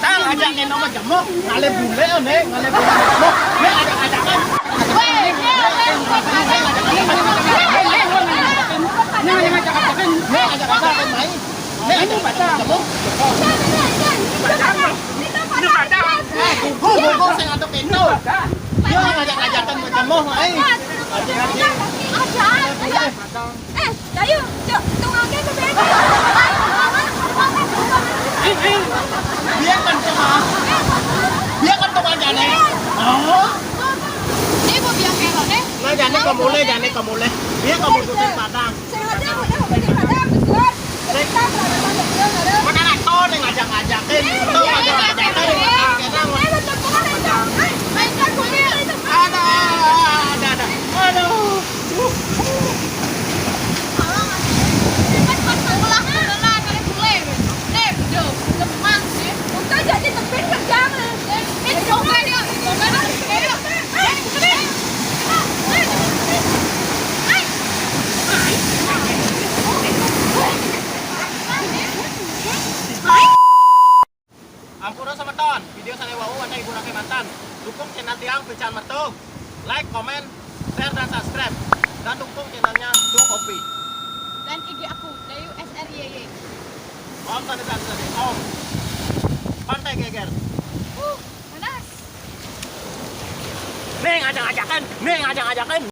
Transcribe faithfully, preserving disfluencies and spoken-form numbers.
Tang ajak kene sama jemuk, ngale bule ne, ngale bule jemuk. Ne ajak-ajakan. Ne ajak-ajakan main. Ne ajak-ajakan jemuk. Gugu, gugu, sing atuh pintu. Yo ngajak-ngajakan jemuk main. Aja, aja. Eh, ayo, cok, tungangke ke beda. Ayo, ayo, ayo, ayo. Dia kan Kemule jane kemule. Dia kamu tutup padang. Sing aja udah mau bikin padang, betul. Sing. Kita berada pada dia, ada. Mana anak to ning ngajak-ngajakin. To ngajak-ngajakin. Kita ngajak-ngajakin. Aduh, ada, ada. Aduh. Ampura semeton, video sane wau enten hiburan kemanten. Dukung channel tiang pican metu. Like, comment, share, dan subscribe. Dan dukung channelnya Duo Kopi. Dan I G aku, Dayu S R Y Y. Om Santi Santi Santi Om. Pantai Geger. Uh, panas. Nih ngajak-ngajakin, nih ngajak-ngajakin.